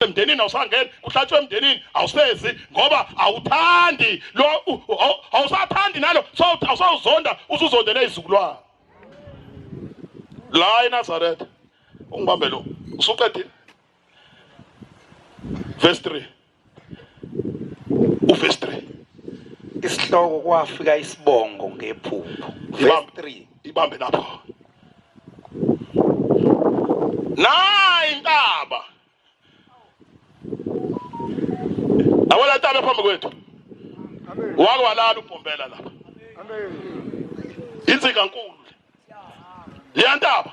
Emndenini awusangeni, kuhlatshwe emndenini awusezi ngoba awuthandi lo, awusathandi nalo, so awusawuzonda, usuzondele izizukulwane la eNazaretha. Ungibambe lo, usuqedile verse 3, uverse 3. Isihloko: kwafika isibongo ngephupho. Verse 3. Ibambe lapho. Nayi intaba, yabona intaba phambi kwethu, wake walala ubhombela lapha, insika nkulu leya ntaba.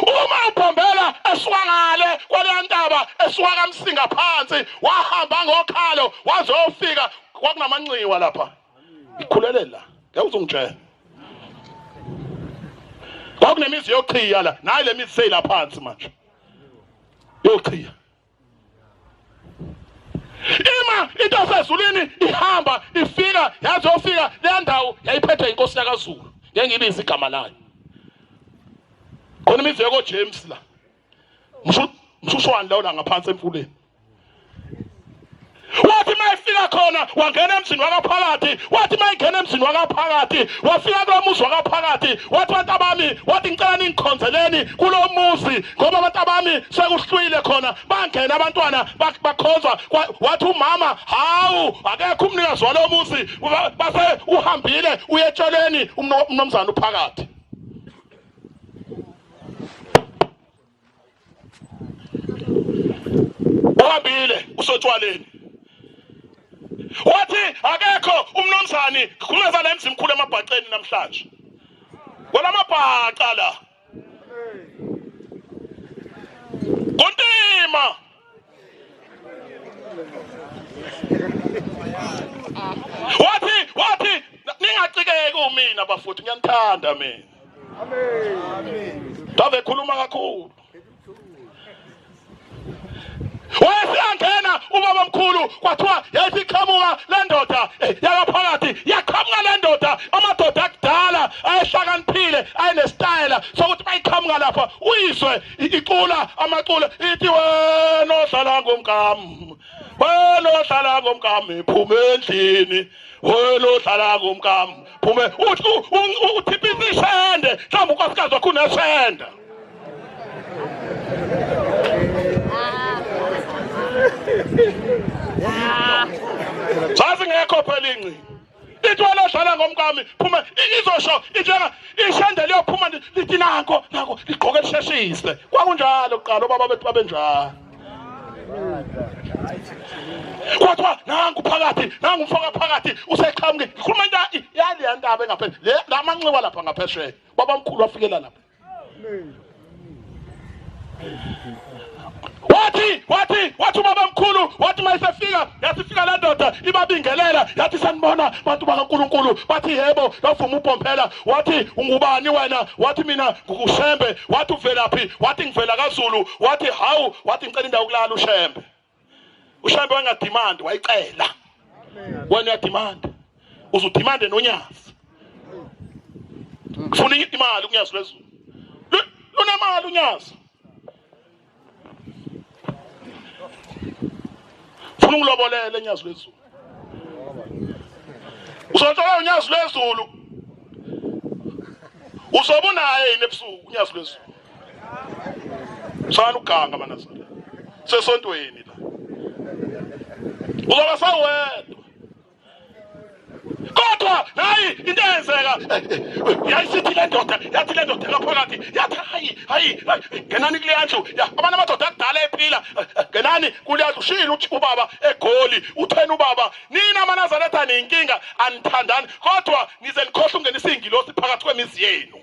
Uma ubhombela esuka ngale kwaleya ntaba, esuka kaMsinga phansi, wahamba ngokhalo waze wofika, kwakunamanxiwa lapha. Ikhulele la, ngeke uzungitshela kwakunemizi yochiya la. Nayi le mizi seyila phansi manje yochiya. Ima into yasezulwini ihamba ifika, yaze yofika leya ndawo yayiphethwe inkosi yakaZulu, ngeke ngibize igama layo. Khona imizi yako James la, mshushwane lawo la ngaphansi emfuleni. Wathi uma efika khona wangena emzini wakaphakathi. Wathi uma engena emzini wakaphakathi, wafika kulo muzi wakaphakathi, wathi, "Bantu abami," wathi, "ngicela ningikhonzeleni kulo muzi ngoba abantu abami sekuhlwile khona." Bangena abantwana, bakhonzwa. Wathi umama, "Hawu, akekho umnikazi walo muzi, base uhambile uye etsholeni, umnumzane uphakathi." Uhambile usotshwaleni. Wathi akekho umnumzane, khuluma la emzimkhulu emabhaceni namhlanje, kwalamabhaca la kuntima. Wathi ningacikeki umina bafuthu, ngiyanithanda mina. Amen. Dave khuluma kakhulu. Wayesiyangena ubaba mkhulu, kwathiwa yayisiqhamuka le ndoda yakaphakathi, yaqhamuka le ndoda. Amadoda akudala ayehlakaniphile, ayenesitayela sokuthi bayiqhamuka lapha uyizwe icula amaculo, ithi, "Wena ohlala ngomkam, wena ohlala ngomkam, phuma endlini, wena ohlala ngomkam, phume." Uthi uthiphisa ishende, mhlawumbe unkosikazi wakho uneshende. Zazingekho phela ingcingo. Ithi, "Wena odlala ngomkami, phuma." Izosho injenga ishende liyophuma, lithi, "Nanko, nanko," ligqoke lisheshise. Kwakunjalo kuqala, obaba bethu babenjalo. Kwathiwa nangu phakathi, nangu umfoka phakathi useqhamuke. Ngikhuluma into yaleya ntaba engaphezulu le, lamanxiwa lapha ngaphesheya. Babamkhulu wafikela lapha. Wathi ubaba mkhulu, wathi mayisefika, yathi fika le ndoda ibabingelela, yathi, "Sanibona bantu bakaNkuluNkulu." Bathi, "Yebo." Wavuma uBhombela. Wathi, "Ungubani wena?" Wathi, "Mina nguShembe." Wathi, "Uvelaphi?" Wathi, "Ngivela kaZulu." Wathi, "Hawu." Wathi, "Ngicela indawo yokulala." UShembe, uShembe wangademand, wayicela. Wena uyademand, uzudimande nonyazi, kufuna imali unyazi lwezulu. Lunemali unyazi, funa ungilobolele enyazi lwezulu. Uzothola unyazi lwezulu, uzobe unaye yini ebusuku unyazi lwezulu? Sana uganga manazareth, sesontweni la uzoba sawedwa. Kodwa nayi into eyenzeka, yayisithi le ndoda, yathi le ndoda ngaphakathi, yathi, "Hayi, hayi, ngenani kuleya ndlu." Abantu amadoda akudala ephila, "Ngenani kuleya ndlu." Ushilo uthi ubaba eGoli, utheni ubaba, "Nina amaNazaretha niyinkinga, anithandani, kodwa nize nikhohle ukungenisa iy'ngilosi phakathi kwemizi yenu."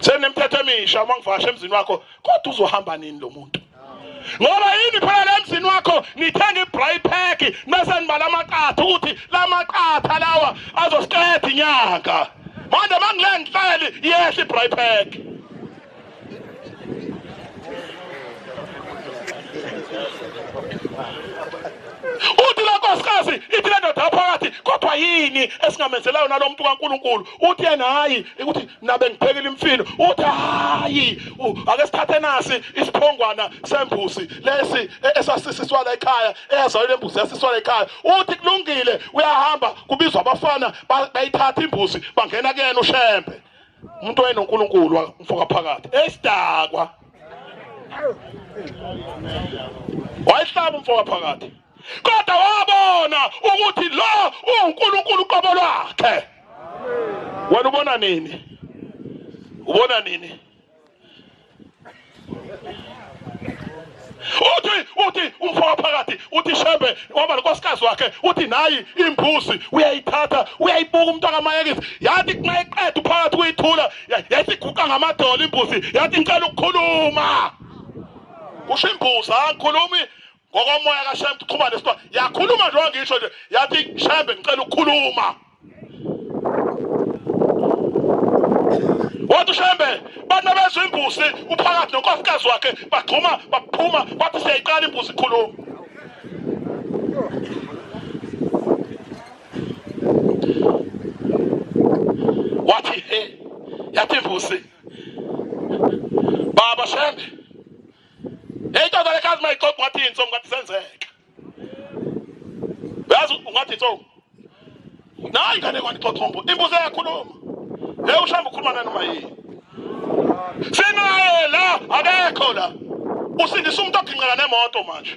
Senemthetho emisha uma ngivakasha emzini wakho, kodwa uzohamba nini lo muntu? Ngoba yini phela la emzini wakho nithenga i-braai pack, bese nibala amaqatha ukuthi la maqatha lawa azosiqeda inyanga. Manje mangile ngihleli, iyehla i-braai pack. Uthi la nkosikazi, ithi le ndoda phakathi, kodwa yini esingamenzela yona lo muntu kaNkuluNkulu? Uthi yena hayi, ukuthi nabe ngiphekile imfino. Uthi hayi, ake sithathe nasi isiphongwana sembuzi lesi esasisiswa la ekhaya, eyazalwa lembuzi yasiswa la ekhaya. Uthi kulungile, uyahamba kubizwa abafana bayithatha imbuzi bangena kuyena uShembe. Umuntu wayenoNkulunkulu umfoka phakathi. Esidakwa. Wayihlaba umfoka phakathi. Kodwa wabona ukuthi lo uNkulunkulu uqobo lwakhe. Wena ubona nini? Ubona nini? Uthi uthi umfo phakathi uthi Shembe waba nonkosikazi wakhe uthi nayi imbuzi uyayithatha uyayibuka umuntu akamayekisi yathi mayiqeda uphakathi kuyithula yathi guqa ngamadolo imbuzi yathi ngicela ukukhuluma kusho imbuzi angikhulumi ngokomoya kaShembe uxhumana nesitwa yakhuluma nje ngisho nje yathi Shembe ngicela ukukhuluma wathi uShembe bathi nabezwa imbuzi uphakathi nonkosikazi wakhe bagxuma baphuma bathi siyayiqala imbuzi ikhuluma wathi he yathi imbuzi baba Shembe Hey ntoza lekazi mayixoxa ngathi insomi ngathi senzeka. Uyazi ungathi insomi. Nayi ingane kwani xoxombo imbuzo eyakhuluma. Hey ushamba ukhuluma nanoma yini. Sinaye la akekho la. Usindisa umuntu oginqela nemoto manje.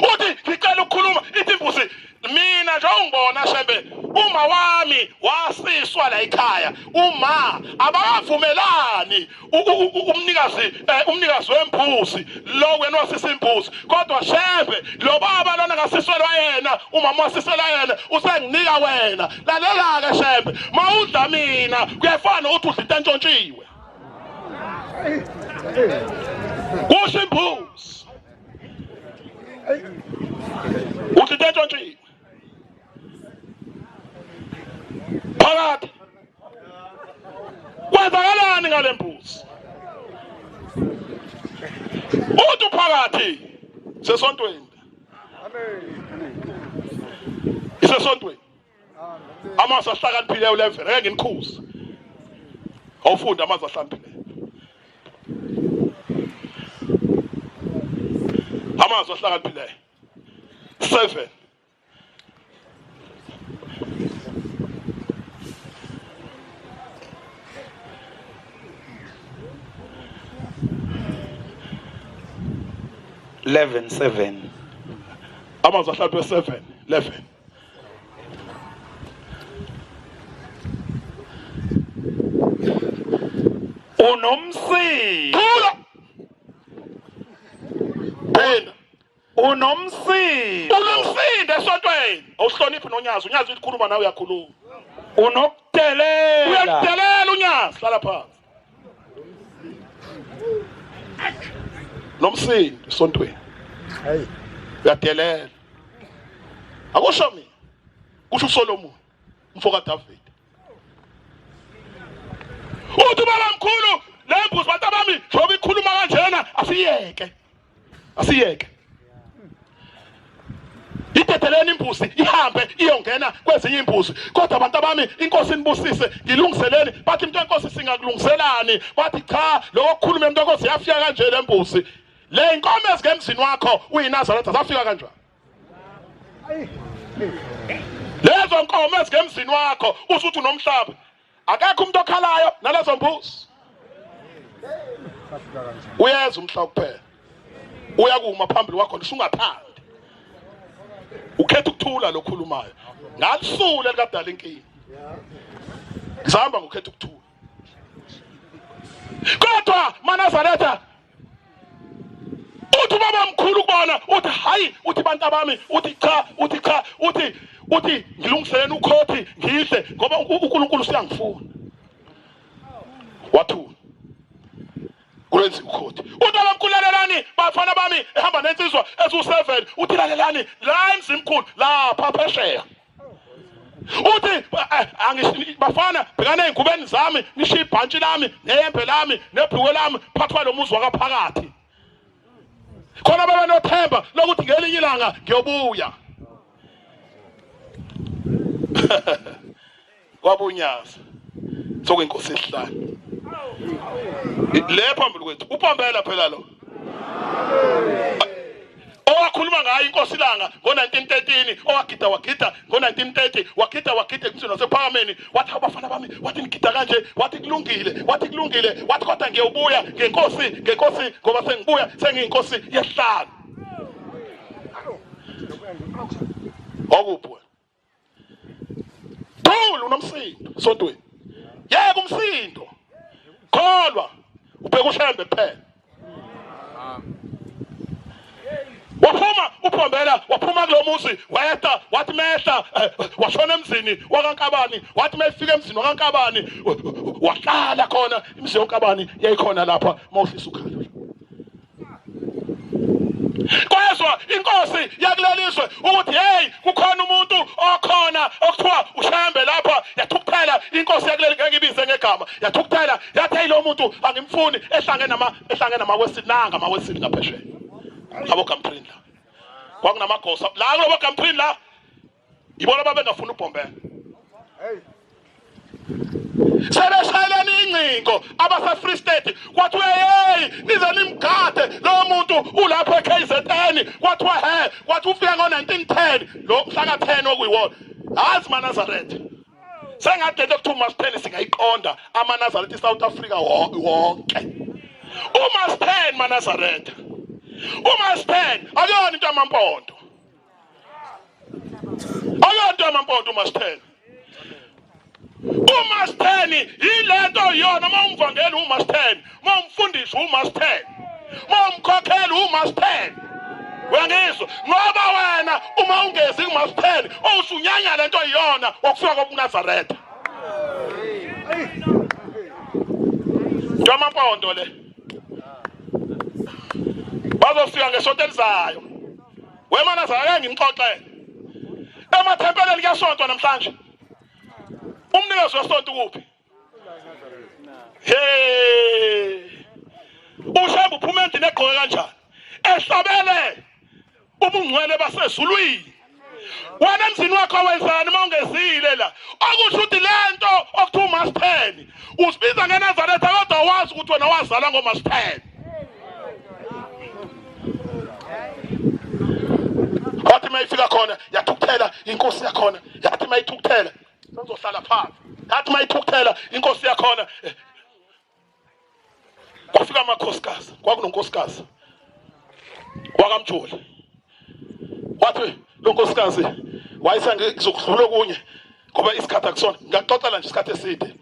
Uthi ngicela ukukhuluma ithi imbuzi mina nje ungibona Shembe uma wami wasiswa la ekhaya uma abakavumelani umnikazi eh, umnikazi wembuzi lo wena wasisa imbuzi kodwa Shembe lo baba lona ngasiselwa yena umama wasisela yena usenginika wena lalela ke Shembe mawudla mina kuyafana ukuthi udla into entshontshiwe kusho imbuzi Uthi into entshontshiwe. Phakathi. Kwenzakalani ngale mbuzi? Uthi uphakathi sesontweni. Isesontweni. Amazwi ahlakaniphileyo 11 ngeke nginikhuze. Awufunde amazwi ahlakaniphileyo. Amazwi ahlakaniphileyo. 7 11 7 Amazwi ahlakaniphileyo 7 11 Unomsindo. Thula. Phinda. Unomsindo. Unomsindo esontweni. Awuhloniphi nonyazi, unyazi ulikhuluma nawe uyakhuluma. Unokudelela. Uyakudelela unyazi, hlala phansi. Nomsindo esontweni. Hey. Uyadelela. Akusho mina. Kusho uSolomon, umfo kaDavid. Uthi baba mkhulu, le mbuzi bantu abami njengoba ikhuluma kanjena asiyeke. Asiyeke. Idedeleni imbuzi ihambe iyongena kwezinye imbuzi. Kodwa abantu abami inkosi inibusise ngilungiseleni bathi umuntu wenkosi singakulungiselani bathi cha lokho kukhuluma umuntu wenkosi yafika kanje le mbuzi. Le inkomo ezingemzini wakho uyiNazaretha zafika kanjani? Lezo nkomo ezingemzini wakho usuthi unomhlaba. Akekho umuntu okhalayo nalezo mbuzi. Uyeza umhla kuphela. Uyakuma phambili kwakho usungathandi. Ukhetha ukuthula lokhulumayo. Ngalisule likadala inkinga. Ngizahamba ngokhetha ukuthula. Kodwa manazaretha uthi ubaba mkhulu kubona uthi hayi uthi bantu abami uthi cha uthi cha uthi uthi ngilungiseleni ukhothi ngidle ngoba uNkulunkulu usiyangifuna wathula kulenzi ukhothi uthi abamkhulu lalelani bafana bami ehamba nensizwa eziwu-7 uthi lalelani la emzimkhulu lapha phesheya uthi eh, eh, bafana bhekana ey'ngubeni zami nishiye ibhantshi lami neyembe lami nebhukwe lami phakathi kwalo muzi wakaphakathi khona baba nothemba lokuthi ngelinye ilanga ngiyobuya. Kwabunyazi sokuyinkosi esihlanu le phambili kwethu uPombela phela lo owakhuluma ngayo inkosi ilanga ngo-1913 owagida wagida ngo-1930 wagida wagida emzini wasephakameni wathi abafana bami wathi nigida kanje wathi kulungile wathi kulungile wathi kodwa ngiyawubuya ngenkosi ngenkosi ngoba sengibuya sengiyinkosi yesihlanu okuphi wena Thula unomsindo sontweni. Yeka umsindo. Kholwa ubheka uShembe kuphela. Waphuma uPhombela waphuma kulo muzi wehla wathi mehla eh, washona emzini wakaNkabani wathi mayifika emzini wakaNkabani wahlala khona imizi yoNkabani yayikhona lapha mawuhlisa ukhalo Kwezwa inkosi yakulelizwe ukuthi hey kukhona umuntu okhona okuthiwa uShembe lapha yathukuthela inkosi yakuleli ngeke ibize ngegama yathukuthela yathi hey lo muntu angimfuni ehlange nama ehlange namawesili nanga amawesili ngaphesheya abo Gamtrin la kwakunamagosa la kulobo Gamtrin la Ibona babengafuni ubhombela. Hey. Sebeshayelana ingcingo abase Free State kwathiwa hey nize nimgade lo muntu ulapho eKZN kwathiwa he kwathi ufika ngo-1910 lo mhla ka-10 okuyiwona hazi maNazaretha sengathi lento kuthiwa umasitheni singayiqonda amaNazaretha iSouth Africa wonke umasitheni maNazaretha umasitheni akuyona into yamampondo Akuyonto yamampondo uMasitheni. UMasitheni yilento yona uma umvangeli uMasitheni, uma umfundisi uMasitheni, uma umkhokheli uMasitheni. Uyangizwa? Ngoba wena uma ungezi kuMasitheni, usunyanya lento iyona wakufika kobuNazaretha. Ntomampondo le. Bazofika ngesonto elizayo. Wemana ake ngimxoxele. Emathempeleni kuyasontwa namhlanje. Umnikazi wesonto kuphi? Hey! Ushembe uphuma endlini egqoke kanjani? Ehlabele ubungcwele basezulwini. Wena emzini wakho wenzani uma ungezile la? Okusho ukuthi lento okuthiwa umasitheni usibiza ngeNazaretha kodwa wazi ukuthi wena wazalwa ngomasitheni. Wathi uma ifika khona yathukuthela inkosi yakhona yathi uma ithukuthela sengizohlala phansi yathi uma ithukuthela inkosi yakhona eh, kwafika amakhosikazi kwakunonkosikazi wakamjoli wathi lo nkosikazi wayesengizokudlula okunye ngoba isikhathi akusona ngingaxoxela nje isikhathi eside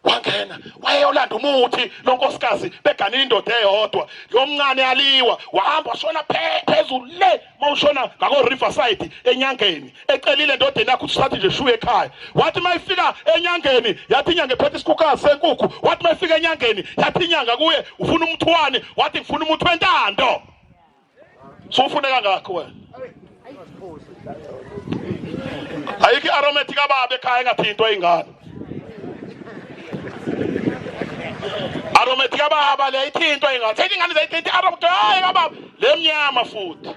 wangena wayeyolanda umuthi lo nkosikazi begane indoda eyodwa lo mncane aliwa wahamba washona phezulu le mawushona ngako Riverside enyangeni ecelile endodeni yakhe ukuthi sathi nje shuye ekhaya wathi mayifika enyangeni yathi inyanga ephethe isikhukazi senkukhu wathi mayifika enyangeni yathi inyanga kuye ufuna umuthi wani wathi ngifuna umuthi wentando Sufune kangakho wena. Ayikho i-aromatic kababa ekhaya engathintwa ingane. Aromatic kababa le ithintwa ingane. Thethi ingane zayithinta i-aromatic hayi kababa le mnyama futhi.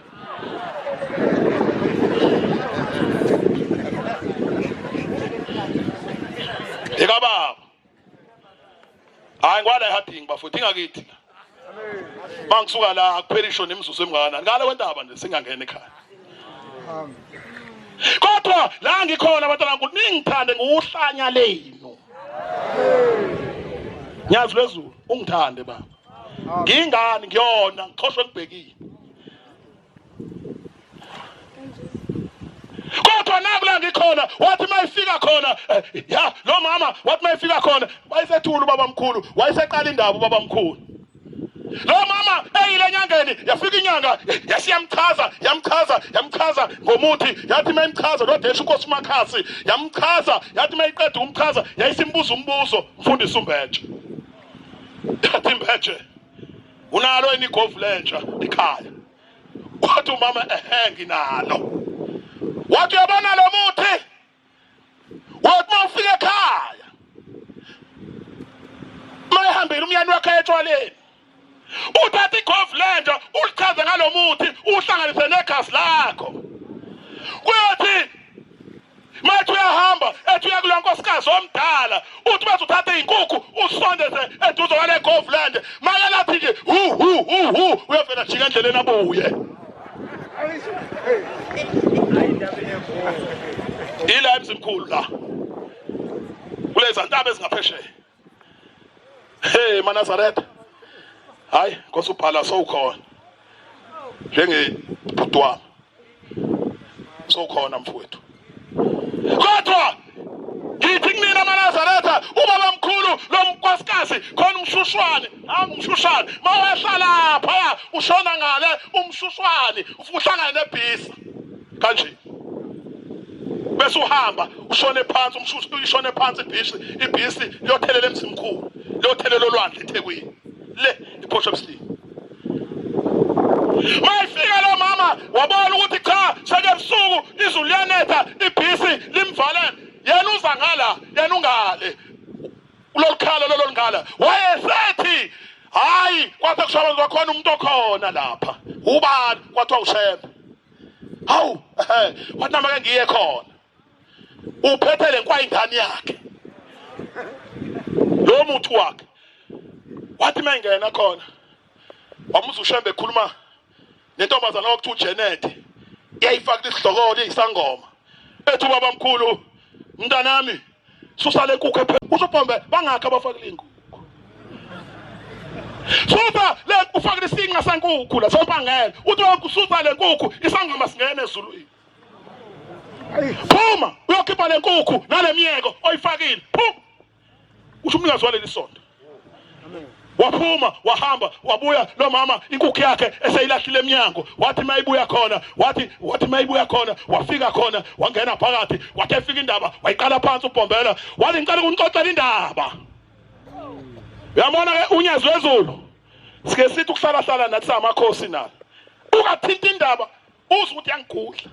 Ikababa. Hayi ngwala ehadingi bafowethu ingakithi la. Mangisuka la akupheli isho nemizuzu emngakanani. Ngale kwentaba nje singangena ekhaya. Kodwa la ngikhona abantwana nkulu ningithande nguhlanya lenu. Nyazi lwezulu ungithande baba. Ngingani ngiyona ngixhoshwe ngibhekile. Kodwa naku la ngikhona wathi mayifika khona eh, ya lo mama wathi mayifika khona wayesethula ubaba mkhulu wayeseqala indaba ubaba mkhulu lo mama eyile enyangeni yafika inyanga yasiyamchaza yamchaza yamchaza ngomuthi yathi mayimchaza lodesha inkosi umakhasi yamchaza yathi mayiqeda ukumchaza yayisimbuza umbuzo mfundisi umbetshe yathi mbetshe unalo yini igovu lentsha ekhaya wathi umama ehe nginalo wathi uyabona lo muthi wathi uma ufika ekhaya uma ehambile umyeni wakhe etshwaleni uthatha igovu lenja ulichaze ngalo muthi uhlanganise negazi lakho kuyothi Mathi uyahamba ethi uya kulo nkosikazi omdala uthi bathi uthathe izinkukhu usondeze eduze kwale Govland make lathi nje hu hu hu hu uyovela jika endleleni abuye. Ila emzimkhulu la kuleza ntaba ezingaphesheya. Hey maNazaretha, hayi Nkosi ubhala sowukhona njengebhuti wami sowukhona mfowethu. Kodwa ngithi kumina maNazaretha, ubaba mkhulu lo mnkosikazi khona umshushwane, angumshushwane mawehla lapha ushona ngale umshushwane ufike uhlangane nebhisa kanje bese uhamba ushone phansi umshushi ishone phansi ibhisi ibhisi liyothelela emzimkhulu liyothelela olwandle eThekwini le iphosha ebusilini mayifika lo mama wabona ukuthi cha sekubusuku izulu liyanetha ibhisi limvalele yena uza ngala yena ungale kulolukhala lolo lungala wayesethi hayi kwathe kushabantu kwakhona umuntu okhona lapha ubani kwathiwa ushembe hawu wathi nami ke ngiye khona uphethe le nkwayingane yakhe lo muthi wakhe wathi mengena khona wamuza ushembe ekhuluma nentombazana okuthiwa uJenet iyayifaka isihlokolo isangoma ethi ubaba mkhulu mntanami susa le nkukhu ephe usho bombe bangakhi abafakile inkukhu susa le ufakile isinqa senkukhu la sompangele uthi susa le nkukhu isangoma singena ezulwini phuma uyokhipha le nkukhu nale miyeko oyifakile phuma usho umnikazi waleli sonto waphuma wahamba wabuya lo mama inkukhu yakhe eseyilahlile emnyango wathi mayibuya khona wathi wathi mayibuya khona wafika khona wangena phakathi wathi efika indaba wayiqala phansi ubhombela wathi ngicela ukunixoxela indaba uyabona ke unyazi lwezulu sike sithi ukuhlala hlala nathi samakhosi nalo ungathinta indaba uzwe ukuthi yangigudla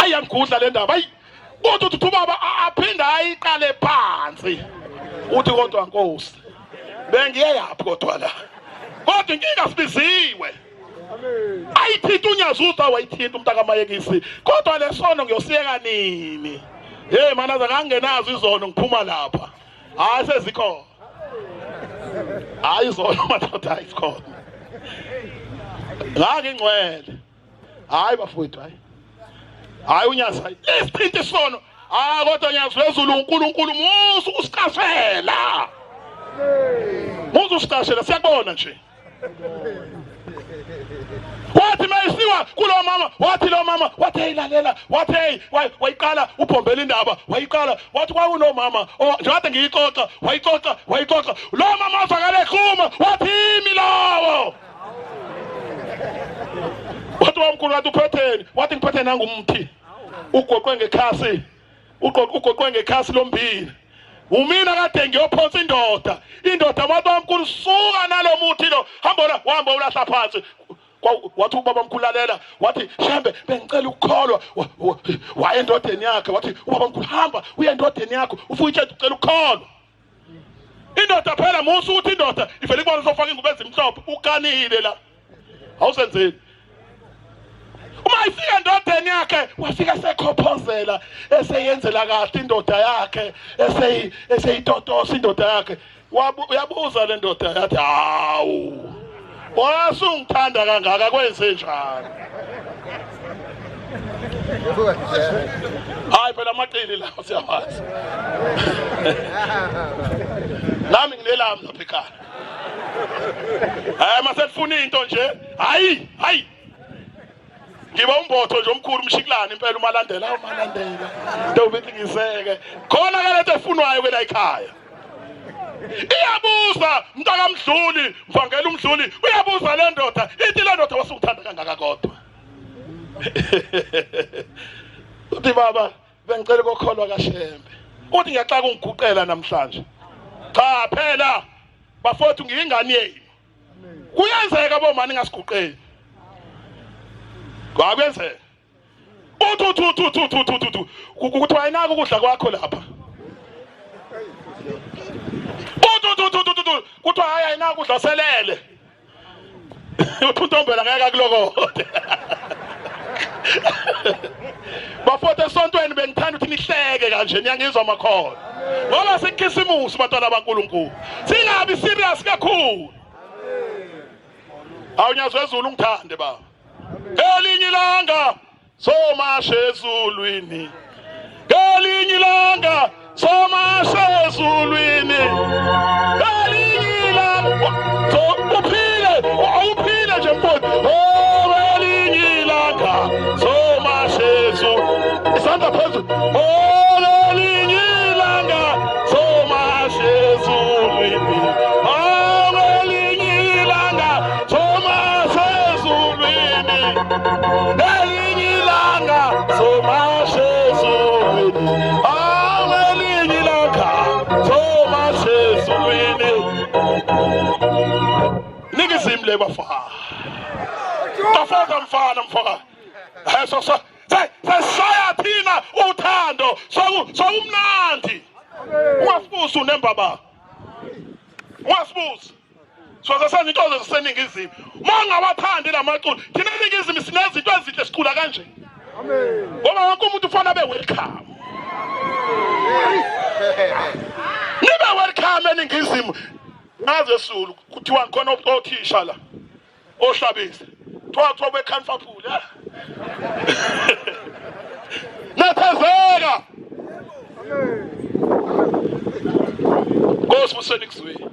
ayi yangigudla le ndaba ayi kodwa uthi ubaba aphinde ayiqale phansi uthi kodwa nkosi bengiye yaphi kodwa la kodwa inkinga sibiziwe ayithinta unyazi uthi awayithinta umntakamayekisi kodwa lesono ngiyosiyeka nini hey manaza ngangenazo izono ngiphuma lapha hayi sezikhona hayi izono madoda hayi zikhona ngangingcwele hayi bafowethu hayi hayi unyazi hayi isithinta isono hayi kodwa nyazi lwezulu uNkulunkulu musa ukusiqashela musa usiqashela siyakubona nje wathi mayisiwa kulo mama wathi lo mama wathi hey lalela wathi hey wayiqala ubhombela indaba wayiqala wathi kwakunomama njengoba ngiyixoxa wayixoxa wayixoxa lo mama wazwakala ekhuluma wathi imi lowo wathi wamkhulu wathi uphetheni wathi ngiphethe nangumthi ugoqwe ngekhasi ugoqwe ngekhasi lombila umina kade ngiyophonsa indoda indoda wathi wamkhulu suka nalo muthi lo hamba la wahamba ulahla phansi wathi ubaba mkhulu lalela wathi shembe bengicela ukukholwa waye endodeni yakhe wathi ubaba mkhulu hamba uye endodeni yakho ufike utshela ucela ukukholwa indoda phela musa ukuthi indoda ivele ikubona sofaka ingubo ezimhlophe ukanile la awusenzeni uma ifika endodeni yakhe wafika sekhophozela eseyenzela kahle indoda yakhe eseyitotosa indoda yakhe uyabuza le ndoda yathi hawu wasungithanda kangaka kwenze njani hayi phela amaqili lawo siyawazi nami nginelami lapha ekhaya hayi maselifuna into nje hayi hayi ngiba umbotho nje omkhulu umshikulane impela umalandela umalandela ntombi ithi ngiseke khona ke lento efunwayo ke la ekhaya iyabuza mntakamdluli mvangela umdluli uyabuza le ndoda ithi le ndoda wasukuthanda kangaka kodwa uthi baba bengicela ukukholwa kaShembe uthi ngiyaxaka ungiguqela namhlanje cha phela bafowethu ngiyingane yenu kuyenzeka bomani ngasiguqeli kwakuyenzeka uthi uthi uthi uthi uthi uthi uthi kuthiwa ayinako ukudla kwakho lapha uthi uthi uthi uthi uthi kuthiwa hayi ayinako ukudla selele uthi untombela ngeke akulokode. Bafowethu esontweni bengithanda ukuthi nihleke kanje niyangizwa makhona. Ngoba sikhisimusi bantwana baNkulunkulu. Singabi serious kakhulu. Awunyazwe ezulu ungithande baba. Ngelinye ilanga somasha ezulwini. Ngelinye ilanga somasha ezulwini. Ngelinye ilanga so uphile awuphile nje mfowethu. Oh ngelinye ilanga somasha ezulwini. Isandla phezulu. Oh ngelinye ilanga somasha ezulwini. Oh ngelinye ilanga somasha ezulwini. Ngelinye ilanga somasha ezulwini. Ah ngelinye ilanga somasha ezulwini. Ningizimu le bafana. Bafana mfana mfana. Hey so so sesaya thina uthando soku sokumnandi. Ungasibuzi unemba ba. Ungasibuzi. Soze senze into zaseningizimu. Uma ungawathandi la maculo, thina eningizimu sinezinto ezinhle sicula kanje. Amen. Ngoba wonke umuntu ufana abe welcome. Nibe welcome eningizimu. Ngaze Zulu kuthiwa khona othisha la. Ohlabisa. Kuthiwa kuthiwa bekhanfaphule. Eh? Nathezeka. Nkosi buseni kuzwile.